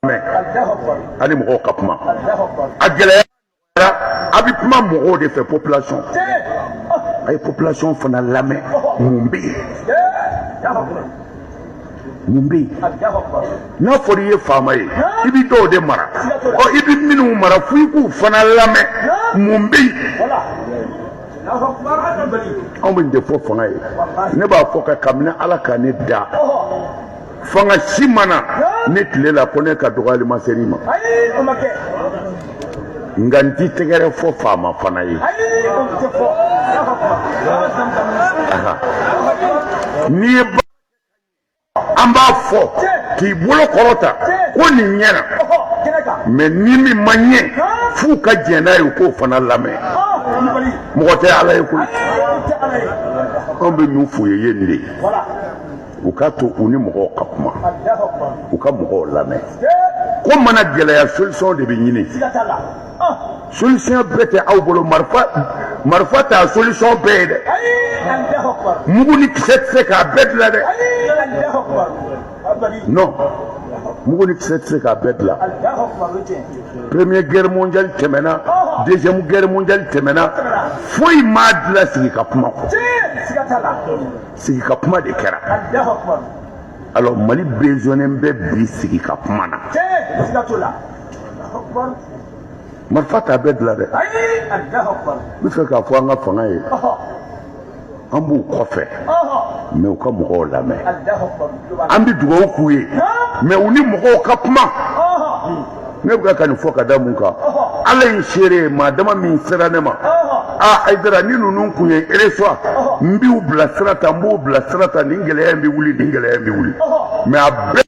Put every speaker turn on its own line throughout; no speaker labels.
Mɛ hali mɔgɔw ka kuma, a gɛlɛyara, a bɛ kuma mɔgɔw de fɛ, population. A ye population fana lamɛn. Mun bɛ yen? Mun bɛ yen? N'a fɔra i ye faama ye, i bɛ dɔw de mara. Ɔ, i bɛ minnu mara, fo i k'u fana lamɛn. Mun bɛ yen? Anw bɛ nin de fɔ fanga ye. Ne b'a fɔ ka kabini Ala ka ne da, fanga si ma na ne tile la ko ne ka dɔgɔyali ma se i ma. Nka n ti tɛgɛrɛ fɔ faama fana ye. N'i ye, an b'a fɔ k'i bolo kɔrɔta ko nin ɲɛna, mɛ ni min ma ɲɛ, f'u ka jɛn n'a ye, u k'o fana lamɛn. Mɔgɔ tɛ Ala ye koyi. Anw bɛ min f'u ye nin de ye: u k'a to u ni mɔgɔw ka kuma, u ka mɔgɔw lamɛn. Ko mana gɛlɛya, solution de bɛ ɲini. Solution bɛɛ tɛ aw bolo. Marifa, marifa t'a solution bɛɛ ye dɛ. Mugu ni kisɛ tɛ se k'a bɛɛ dilan dɛ. Non, mugu ni kisɛ tɛ se k'a bɛɛ dilan. Première guerre mondiale tɛmɛna, deuxième guerre mondiale tɛmɛna, foyi m'a dilan sigi ka kuma kɔ. Sigi ka kuma de kɛra. Alors Mali besoin bɛ bi sigi ka kuma na. Marifa t'a bɛɛ dilan dɛ. N bɛ fɛ k'a fɔ an ka fanga ye, an b'u kɔfɛ, mɛ u ka mɔgɔw lamɛn. An bɛ dugawu k'u ye, mɛ u ni mɔgɔw ka kuma. Ne bɛ ka nin fɔ ka da mun kan? Ala ye seere ye, maa dama min sera ne ma: aa Hayidara, ni ninnu kun ye reçoit, n b'u bila sira ta, n b'u bila sira ta, nin gɛlɛya in bɛ wuli, nin gɛlɛya in bɛ wuli. Mɛ a bɛɛ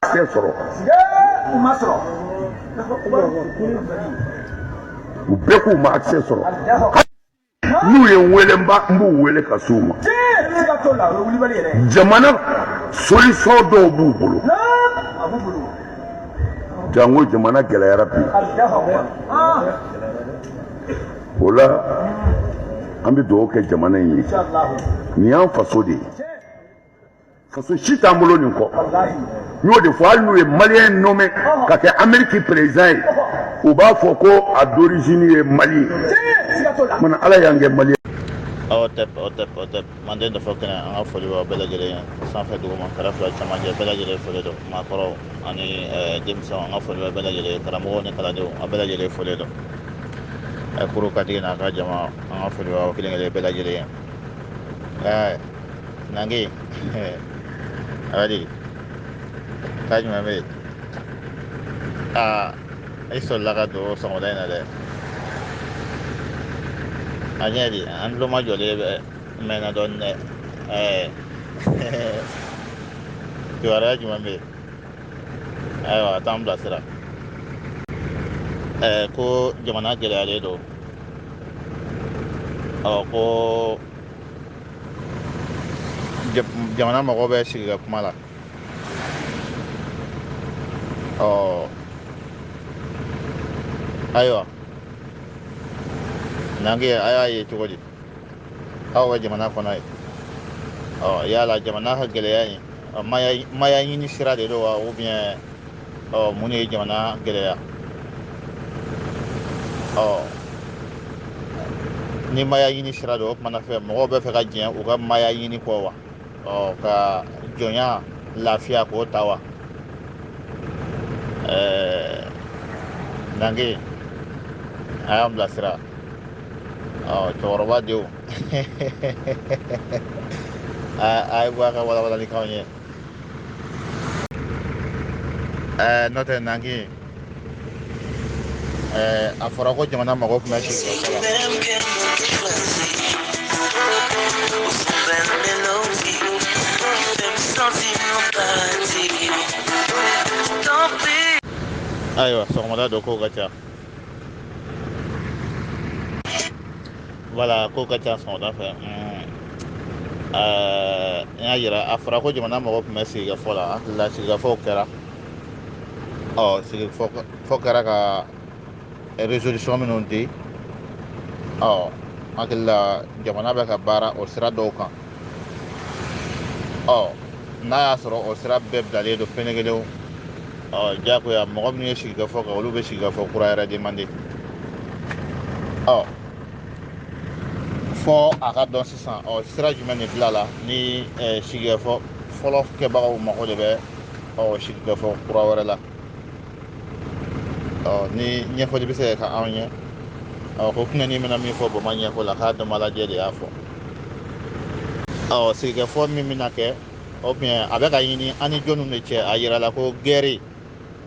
tɛ sɔrɔ. U bɛɛ k'u ma accès sɔrɔ. N'u ye n wele, n b'u wele ka s'u ma. Jamana solution dɔw b'u bolo, jango jamana gɛlɛyara bi. O la, an bɛ dugawu kɛ jamana in ye. Nin y'an faso de ye, faso si t'an bolo nin kɔ. N y'o de fɔ, hali n'u ye maliyɛn nommé ka kɛ Amérique président ye, u b'a fɔ ko a d'origine ye Mali ye. Mana Ala y'an kɛ maliyɛn.
Aw tɛ, aw tɛ, aw tɛ manden dɔ fɔ kɛnɛ. An ka foli b'aw bɛɛ lajɛlen ye, sanfɛ, duguma, kɛrɛfɛ, camancɛ, bɛɛ lajɛlen foli don. Maakɔrɔw ani denmisɛnw, an ka foli bɛ bɛɛ lajɛlen ye. Karamɔgɔw ni kalandenw, a bɛɛ lajɛlen foli don. Kuru katigi n'a ka jama, an ka foli b'aw kelen kelen bɛɛ lajɛlen ye. Nangi abadi ka jumɛn bɛ yen? Aa, i sɔrɔla ka don sɔgɔmada in na dɛ. A ɲɛ di, an tulo ma jɔlen bɛ mɛnna dɔɔnin dɛ. Kibaruya jumɛn bɛ yen? Ayiwa, a t'an bilasira. Ko jamana gɛlɛyalen don. Ɔ, ko jamana mɔgɔw bɛ sigi ka kuma la. Ɔ ayiwa, nange a y'a ye cogo di aw ka jamana kɔnɔ ye? Ɔ, yala jamana ka gɛlɛya in, maya ɲini sira de don wa, ou bien ɔ mun de ye jamana gɛlɛya? Ɔ, ni maya ɲini sira don, o kumana fɛ mɔgɔw bɛ fɛ ka jɛn u ka maya ɲini kɔ wa? Ɔ, ka jɔnya lafiya k'o ta wa? Nange a y'an bilasira. Ɔ, cɛkɔrɔba denw, a ye bɔ a ka walawalalikanw ye. N'o tɛ nangi, a fɔra ko jamana mago tun bɛ sigi ka fɔ la. Ayiwa, sɔgɔmada don, kow ka ca. Voilà, kow ka ca sɔgɔmada fɛ. N y'a yira, a fɔra ko jamana mɔgɔw tun bɛ sigikafɔ la. An hakili la sigikafɔw kɛra. Ɔ, sigikafɔ kɛra ka résolution minnu di, ɔ, n hakili la jamana bɛ ka baara o sira dɔw kan. Ɔ, N'a y'a sɔrɔ o sira bɛɛ bilalen don penekelenw, ɔ diyagoya mɔgɔ minnu ye sigikafɔ kɛ, olu bɛ sigikafɔ kura yɛrɛ demande. Ɔ fɔ a ka dɔn sisan, ɔ sira jumɛn de bila la ni sigikafɔ fɔlɔ kɛbagaw mago de bɛ ɔ sigikafɔ kura wɛrɛ la. Ɔ ni ɲɛfɔli bɛ se ka kɛ anw ye. Ɔ ko kunɛni bɛna min fɔ bama ɲɛfɔ la, k'a dɔnbalajɛ de y'a fɔ. Ɔ sigikafɔ min bɛna kɛ, ou bien a bɛ ka ɲini an ni jɔnniw de cɛ? A yira la ko guerre,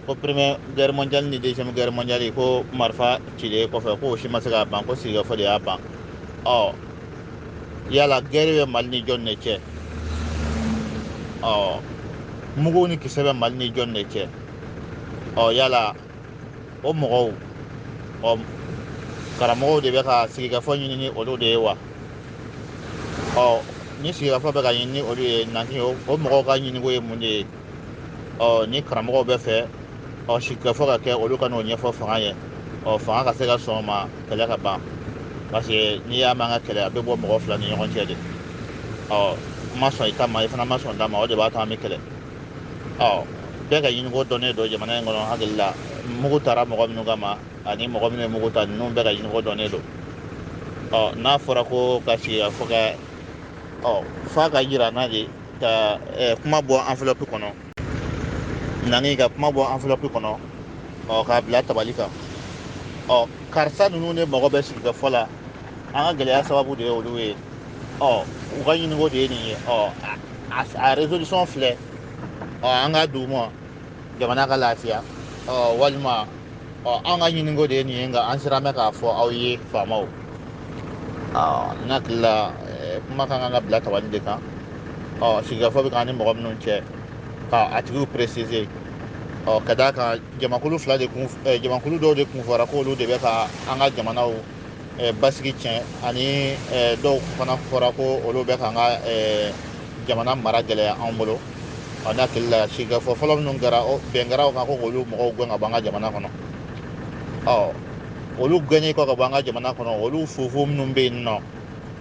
ko première guerre mondiale ni deuxième guerre mondiale, ko marifa cilen kɔfɛ, k'o si ma se k'a ban, ko sigikafɔ de y'a ban. Ɔ yala guerre bɛ Mali ni jɔn de cɛ? Ɔ mugu ni kisɛ bɛ Mali ni jɔn de cɛ? Ɔ yala o mɔgɔw, ɔ karamɔgɔw de bɛ ka sigikafɔ ɲini ni olu de ye wa? Ɔ ni sigikafɔ bɛ ka ɲini ni olu ye, nanti o mɔgɔw ka ɲiniko ye mun de ye? Ɔ ni karamɔgɔw bɛ fɛ ɔ sigikafɔ ka kɛ, olu ka n'o ɲɛfɔ fanga ye, ɔ fanga ka se ka sɔn o ma, kɛlɛ ka ban. Parce que n'i y'a mɛn an ka kɛlɛ, a bɛ bɔ mɔgɔ fila ni ɲɔgɔn cɛ de. Ɔ n ma sɔn i ta ma, i fana ma sɔn ta ma, o de b'a to an bɛ kɛlɛ. Ɔ bɛɛ ka ɲiniko dɔnnen don jamana in kɔnɔ. Hakili la mugu taara mɔgɔ minnu kama ani mɔgɔ minnu ye mugu ta, ninnu bɛɛ ka ɲiniko dɔnnen don. Ɔ n'a fɔra ko ka sigikafɔ kɛ, ɔ f'a ka yira n'a de ka kuma bɔ enveloppe kɔnɔ, nani ka kuma bɔ enveloppe kɔnɔ, ɔ k'a bila tabali kan. Ɔ karisa ninnu de mago bɛ sigikafɔ la, an ka gɛlɛya sababu de ye olu ye. Ɔ u ka ɲiniko de ye nin ye. Ɔ a résolution filɛ, ɔ an ka d'u ma jamana ka lafiya. Ɔ walima ɔ an ka ɲiniko de ye nin ye, nka an siran bɛ k'a fɔ aw ye faamaw. Ɔ n hakili la kuma kan ka bila tabali de kan. Ɔ sigikafɔ bɛ k'an ni mɔgɔ minnu cɛ, ka a tigiw préciser. Ɔ ka d'a kan jamakulu fila de kun, jamakulu dɔw de kun fɔra k'olu de bɛ ka an ka jamanaw basigi tiɲɛ, ani dɔw fana fɔra ko olu bɛ k'an ka jamana mara gɛlɛya anw bolo. Ɔ ne hakili la sigikafɔ fɔlɔ minnu kɛra, bɛn kɛra o kan ko k'olu mɔgɔw gɛn ka bɔ an ka jamana kɔnɔ. Ɔ olu gɛnnen kɔ ka bɔ an ka jamana kɔnɔ, olu fufu minnu bɛ yen nɔ,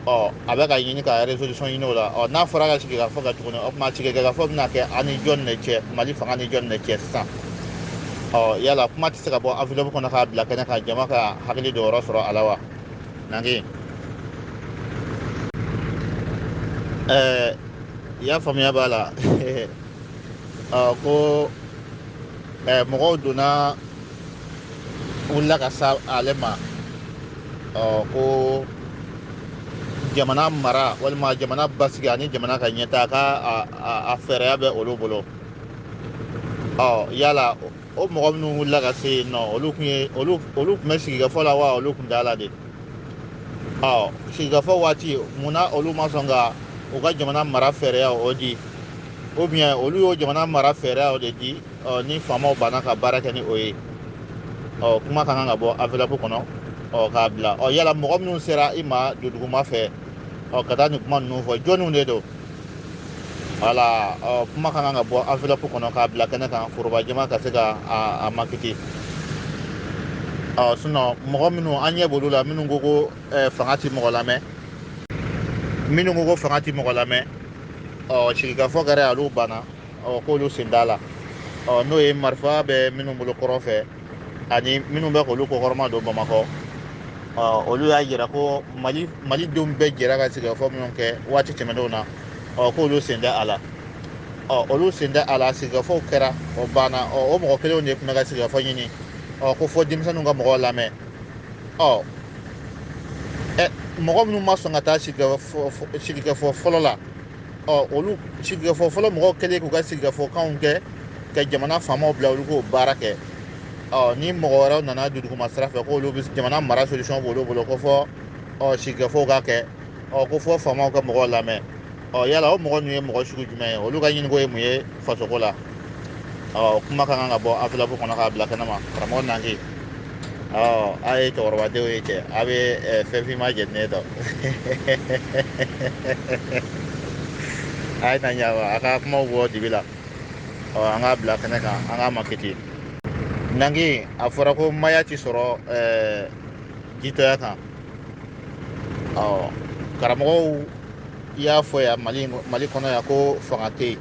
ɔ a bɛ ka ɲini ka résolution ɲini o la. Ɔ n'a fɔra ka sigikafɔ kɛ tuguni, o tuma sigikafɔ bɛna kɛ an ni jɔn de cɛ? Mali fanga ni jɔn de cɛ sisan? Ɔ yala kuma tɛ se ka bɔ enveloppe kɔnɔ k'a bila kɛnɛ kan, jama ka hakili jɔyɔrɔ sɔrɔ a la wa? Nangi i y'a faamuya b'a la. Ɔ ko mɔgɔw donna wulila ka sa ale ma. Ɔ ko jamana mara walima jamana basigi ani jamana ka ɲɛtaa, ka a fɛɛrɛya bɛ olu bolo. Ɔ yala o mɔgɔ minnu wulila ka se yen nɔ, olu kun ye olu tun bɛ sigikafɔ la wa olu tun t'a la de? Ɔ sigikafɔ waati, munna olu ma sɔn ka u ka jamana mara fɛɛrɛya o di? Ou bien olu y'o jamana mara fɛɛrɛya de di, ɔ ni faamaw banna ka baara kɛ ni o ye? Ɔ kuma ka kan ka bɔ enveloppe kɔnɔ, ɔ k'a bila. Ɔ yala mɔgɔ minnu sera i ma duguma fɛ, ɔ ka taa nin kuma ninnu fɔ, jɔnniw de don? Wala ɔ kuma ka kan ka bɔ enveloppe kɔnɔ k'a bila kɛnɛ kan, foroba jama ka se ka a makiti. Ɔ sinon mɔgɔ minnu an ɲɛ b'olu la, minnu ko ko fanga ti mɔgɔ lamɛn, minnu ko ko fanga ti mɔgɔ lamɛn, ɔ sigikafɔ kɛra olu banna, ɔ k'olu sen t'a la. Ɔ n'o ye marifa bɛ minnu bolo kɔrɔn fɛ ani minnu bɛ k'olu kɔkɔrɔma don Bamakɔ, ɔ olu y'a jira ko Malidenw bɛɛ jɛra ka sigikafɔ minnu kɛ waati tɛmɛnenw na, ɔ k'olu sen tɛ a la. Ɔ olu sen tɛ a la, sigikafɔw kɛra, o banna. Ɔ o mɔgɔ kelenw de tun bɛ ka sigikafɔ ɲini, ɔ ko fɔ denmisɛnninw ka mɔgɔw lamɛn. Ɔ mɔgɔ minnu ma sɔn ka taa sigikafɔ fɔlɔ la, ɔ olu sigikafɔ fɔlɔ mɔgɔw kɛlen k'u ka sigikafɔkanw kɛ ka jamana faamaw bila olu k'o baara kɛ. Ɔ ni mɔgɔ wɛrɛw nana duguma sira fɛ k'olu bɛ jamana mara solution b'olu bolo, ko fɔ ɔ sigikafɔw ka kɛ, ɔ ko fɔ faamaw ka mɔgɔw lamɛn. Ɔ yala o mɔgɔ ninnu ye mɔgɔ sugu jumɛn ye? Olu ka ɲiniko ye mun ye fasoko la? Ɔ kuma ka kan ka bɔ enveloppe kɔnɔ k'a bila kɛnɛ ma. Karamɔgɔ Nangi, ɔ a ye cɛkɔrɔbadenw ye cɛ, a bɛ fɛn finman jɛninen dɔn. A ye na ɲa a ka kumaw bɔ dibi la, ɔ an k'a bila kɛnɛ kan, an k'a makiti. Nangi, a fɔra ko maya ti sɔrɔ jitɔya kan. Ɔ karamɔgɔw y'a fɔ yan Mali kɔnɔ yan ko fanga tɛ yen.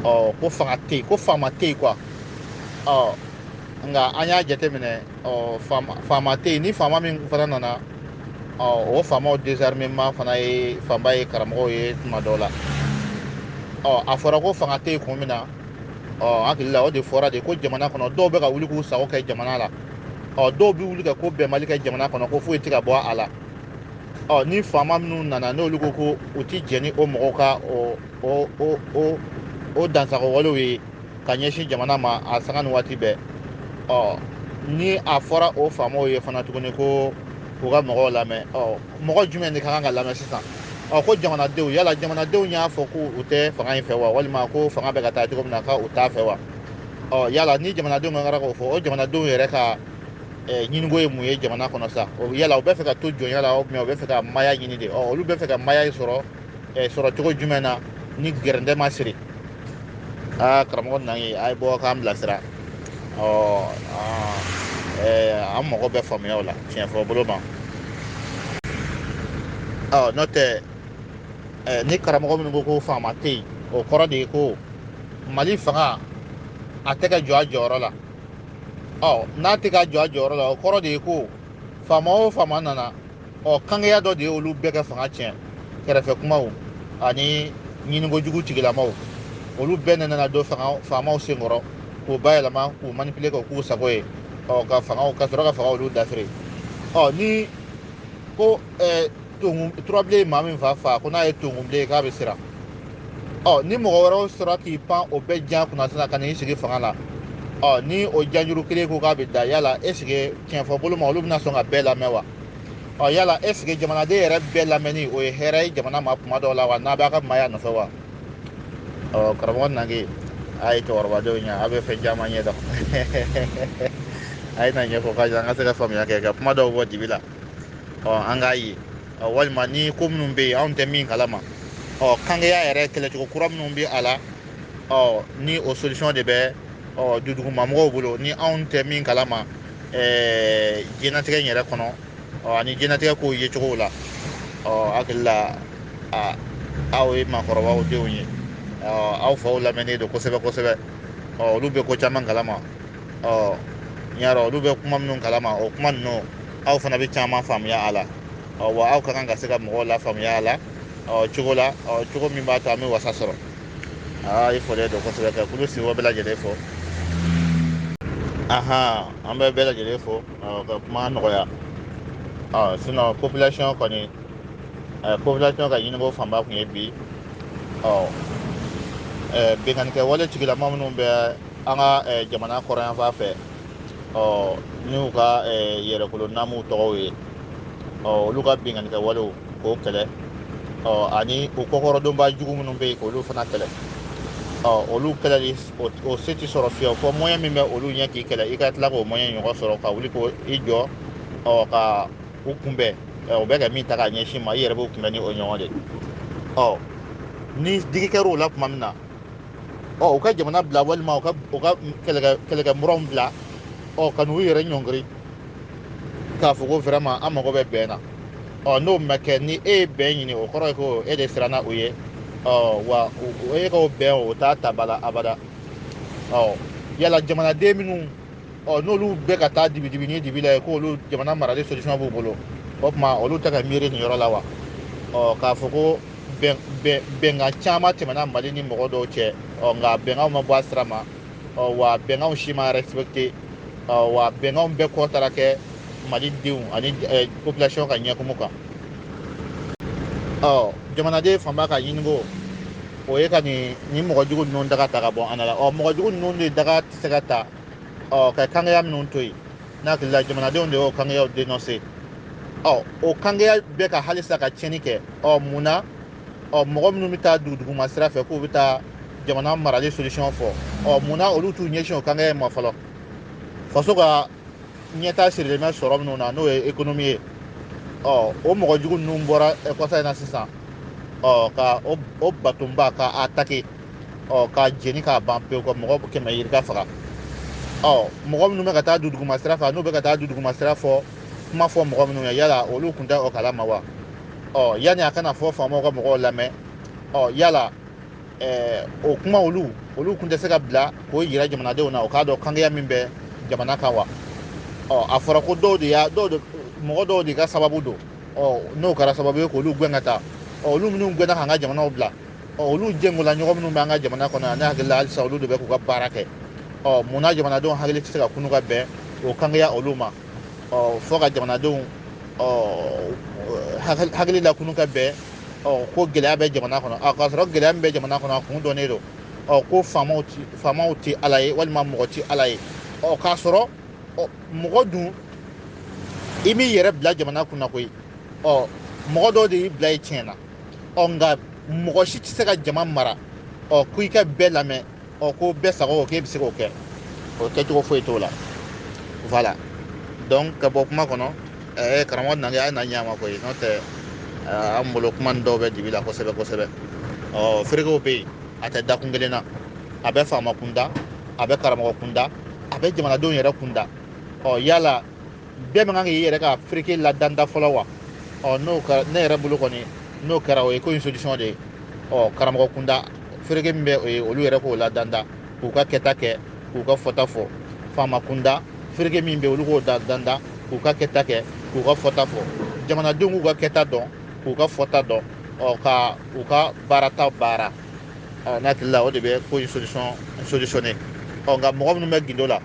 Ɔ ko fanga tɛ yen, ko faama tɛ yen quoi. Ɔ nka an y'a jateminɛ, ɔ faama tɛ yen. Ni faama min fana nana, ɔ o faamaw désarmement fana ye fanba ye karamɔgɔw ye tuma dɔw la. Ɔ a fɔra ko fanga tɛ yen kun min na, ɔ hakili la o de fɔra de ko jamana kɔnɔ dɔw bɛ ka wuli k'u sago kɛ jamana la. Ɔ dɔw bɛ wuli ka ko bɛnbali kɛ jamana kɔnɔ, ko foyi tɛ ka bɔ a la. Ɔ ni faama minnu nana, n'olu ko ko u ti jɛn ni o mɔgɔw ka o o o o o dansagowalew ye ka ɲɛsin jamana ma a sanga ni waati bɛɛ. Ɔ ni a fɔra o faamaw ye fana tuguni ko u ka mɔgɔw lamɛn, ɔ mɔgɔ jumɛn de ka kan ka lamɛn sisan? Ɔ ko jamanadenw, yala jamanadenw y'a fɔ ko u tɛ fanga in fɛ wa, walima ko fanga bɛ ka taa cogo min na k'u t'a fɛ wa? Ɔ yala ni jamanadenw ka kan k'o fɔ, o jamanadenw yɛrɛ ka ɲiniko ye mun ye jamana kɔnɔ sa? Yala u bɛ fɛ ka to jɔnya la, ou bien u bɛ fɛ ka maaya ɲini de? Ɔ olu bɛ fɛ ka maaya sɔrɔ sɔrɔ cogo jumɛn na ni gɛrɛndɛ ma siri? Aa karamɔgɔ Nangi, a ye bɔ k'an bilasira. Ɔ an mago bɛ faamuyaw la tiɲɛ fɔ bolo ma. Ɔ n'o tɛ, ni karamɔgɔ minnu ko ko faama tɛ yen, o kɔrɔ de ye ko Mali fanga a tɛ ka jɔ a jɔyɔrɔ la. Ɔ n'a tɛ ka jɔ a jɔyɔrɔ la, o kɔrɔ de ye ko faama o faama nana, ɔ kankɛya dɔ de ye olu bɛɛ ka fanga tiɲɛ. Kɛrɛfɛ kumaw ani ɲinikojugu tigilamaw, olu bɛɛ nana don fanga faamaw senkɔrɔ k'u bayɛlɛma, k'u manipuler k'u k'u sago ye. Ɔ ka fangaw ka sɔrɔ ka fanga olu dafiri. Ɔ ni ko tonkun turabilen maa min fa fa ko n'a ye tonkunbilen ye k'a bɛ siran. Ɔ ni mɔgɔ wɛrɛw sɔrɔ k'i pan o bɛɛ jan kunna sisan ka n'i sigi fanga la, ɔ ni o janjuru kelen ko k'a bɛ da, yala est ce que tiɲɛ fɔ bolo ma olu bɛna sɔn ka bɛɛ lamɛn wa? Ɔ yala est ce que jamanaden yɛrɛ bɛɛ lamɛnni o ye hɛrɛ ye jamana ma kuma dɔw la wa, n'a b'a ka maaya nɔfɛ wa? Ɔ karamɔgɔ Nangi, a ye cɛkɔrɔbadenw ɲɛ, a bɛ fɛn caman ɲɛ dɔn. A ye na ɲɛfɔ k'a an ka se ka faamuya kɛ ka kuma dɔw bɔ dibi la. Ɔ an k'a ye, ɔ walima ni ko minnu bɛ yen anw tɛ min kalama, ɔ kankɛya yɛrɛ kɛlɛcogo kura minnu bɛ a la, ɔ ni o solution de bɛ ɔ dugumamɔgɔw bolo ni anw tɛ min kalama diɲɛlatigɛ in yɛrɛ kɔnɔ, ɔ ani diɲɛlatigɛ kow yecogow la. Ɔ hakili la a aw ye maakɔrɔbaw denw ye, ɔ aw faw lamɛnnen don kosɛbɛ kosɛbɛ. Ɔ olu bɛ ko caman kalama. Ɔ n y'a dɔn olu bɛ kuma minnu kalama, o kuma ninnu aw fana bɛ caman faamuya a la. Ɔ wa aw ka kan ka se ka mɔgɔw lafaamuya a la, ɔ cogo la, ɔ cogo min b'a to an bɛ wasa sɔrɔ. Aa i fɔlen don kosɛbɛ ka kulu sigi bɛɛ lajɛlen fo. Ahan, an bɛ bɛɛ lajɛlen fo ka kuma nɔgɔya. Ɔ sinon population kɔni, population ka ɲiniko fanba kun ye bi ɔ binkannikɛ wale tigilama minnu bɛ an ka jamana kɔrɔnyanfan fɛ, ɔ n'u ka yɛrɛkolo naamuw tɔgɔw ye, ɔ olu ka binkannikɛ walew k'o kɛlɛ, ɔ ani u kɔkɔrɔdonba jugu minnu bɛ yen k'olu fana kɛlɛ. Ɔ olu kɛlɛli o se tɛ sɔrɔ fiyewu fɔ moyen min bɛ olu ɲɛ k'i kɛlɛ, i ka tila k'o moyen ɲɔgɔn sɔrɔ ka wuli k'o i jɔ, ɔ ka u kunbɛn. O bɛ ka min ta k'a ɲɛsin ma, i yɛrɛ b'o kunbɛn ni o ɲɔgɔn de. Ɔ ni digi kɛr'o la tuma min na, ɔ u ka jamana bila walima u ka kɛlɛkɛ muraw bila, ɔ ka n'u yɛrɛ ɲɔngiri k'a fɔ ko vraiment an mago bɛ bɛn na. Ɔ n'o ma kɛ, ni e ye bɛn ɲini, o kɔrɔ ye ko e de siranna u ye. Ɔ wa e k'o bɛn o t'a ta ba la abada. Ɔ yala jamanaden minnu, ɔ n'olu bɛ ka taa dibi ni dibi la ye k'olu jamana marali solution b'u bolo, o tuma olu tɛ ka miiri nin yɔrɔ la wa? Ɔ k'a fɔ ko bɛnkan caman tɛmɛna Mali ni mɔgɔ dɔw cɛ, ɔ nka bɛnkanw ma bɔ a sira ma, ɔ wa bɛnkanw si ma respecté, ɔ wa bɛnkanw bɛɛ kɔ taara kɛ Mali denw ani population ka ɲɛkumu kan. Ɔ jamanaden fanba ka ɲiniko o ye ka nin mɔgɔ jugu ninnu daga ta ka bɔ an la. Ɔ mɔgɔ jugu ninnu de daga tɛ se ka ta, ɔ ka kankɛya minnu to yen, n'a hakili la jamanadenw de y'o kankɛyaw dénoncer. Ɔ o kankɛya bɛ ka halisa ka tiɲɛni kɛ. Ɔ mun na ɔ mɔgɔ minnu bɛ taa duguduguma sira fɛ k'u bɛ taa jamana marali solution fɔ, ɔ mun na olu t'u ɲɛsin o kankɛya in ma fɔlɔ? Faso ka ɲɛtaa sirilen bɛ sɔrɔ minnu na, n'o ye économie ye. Ɔ o mɔgɔ jugu ninnu bɔra kɔsa in na sisan, ɔ ka o batonba ka attaquer, ɔ ka jeni k'a ban pewu, ka mɔgɔ 100 yirika faga. Ɔ mɔgɔ minnu bɛ ka taa duguduguma sira fɛ, n'u bɛ ka taa duguduguma sira fɔ kuma fɔ mɔgɔ minnu ye, yala olu tun tɛ o kalama wa? Ɔ yanni a kana fɔ faamaw ka mɔgɔw lamɛn, ɔ yala O kuma olu kun tɛ se ka bila k'o yira jamanadenw na, o k'a dɔn kangɛya min bɛ jamana kan wa? Ɔ, a fɔra ko dɔw de y'a dɔw de mɔgɔ dɔw de ka sababu don. Ɔ, n'o kɛra sababu ye k'olu gɛn ka taa, ɔ, olu minnu gɛnna k'an ka jamanaw bila, ɔ, olu jɛngola ɲɔgɔn minnu bɛ an ka jamana kɔnɔ yan, ne hakili la halisa olu de bɛ k'u ka baara kɛ. Ɔ, munna jamanadenw hakili tɛ se ka kunu ka bɛn o kangɛya olu ma? Ɔ, fo ka jamanadenw, ɔ, hakili la kunu ka bɛn, ɔ, ko gɛlɛya bɛ jamana kɔnɔ. A k'a sɔrɔ gɛlɛya min bɛ jamana kɔnɔ, a kun dɔnnen don. Ɔ, ko faamaw ti ala ye, walima mɔgɔ ti ala ye. Ɔ, k'a sɔrɔ, ɔ, mɔgɔ dun i m'i yɛrɛ bila jamana kunna koyi. Ɔ, mɔgɔ dɔw de y'i bila i tiɲɛ na. Ɔ, nka mɔgɔ si tɛ se ka jama mara, ɔ, ko i ka bɛɛ lamɛn, ɔ, ko bɛɛ sago k'e bɛ se k'o kɛ, o kɛcogo foyi t'o la. Voilà, donc ka bɔ kuma kɔnɔ, karamɔgɔ Nange a ye na ɲɛ ma koyi, n'o tɛ an bolo kuma ni dɔw bɛ dibi la kosɛbɛ kosɛbɛ. Ɔ, feerekew bɛ yen, a tɛ dakun kelen na, a bɛ faama kunda, a bɛ karamɔgɔ kunda, a bɛ jamanadenw yɛrɛ kunda. Ɔ, yala bɛɛ man kan k'i yɛrɛ ka fereke ladanda fɔlɔ wa? Ɔ, n'o kɛra, ne yɛrɛ bolo kɔni, n'o kɛra, o ye ko in solution de ye. Ɔ, karamɔgɔ kunda fereke min bɛ o ye, olu yɛrɛ k'o ladanda k'u ka kɛta kɛ, k'u ka fɔta fɔ. Faama kunda fereke min bɛ, olu k'o danda k'u ka kɛta kɛ, k'u ka fɔta fɔ. Jamanadenw k'u ka kɛta dɔn, k'u ka fɔta dɔn, ɔ, ka u ka baarata baara. Ɔ, ne hakili la o de bɛ ko in solutionner. Ɔ, nka mɔgɔ minnu bɛ gindo la,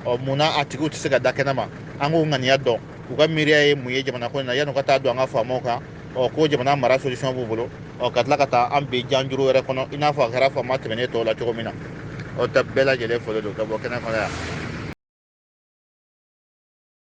ɔ, munna a tigiw tɛ se ka da kɛnɛ ma? An k'o ŋaniya dɔn, u ka miiriya ye mun ye jamana ko in na, yanni u ka taa don an ka faamaw kan, ɔ, ko jamana mara solution b'u bolo, ɔ, ka tila ka taa an bin janjuru wɛrɛ kɔnɔ, i n'a fɔ a kɛra faama tɛmɛnen tɔw la cogo min na. Ɔ, ta bɛɛ lajɛlen fɔlen don ka bɔ kɛnɛ kɔnɔ yan.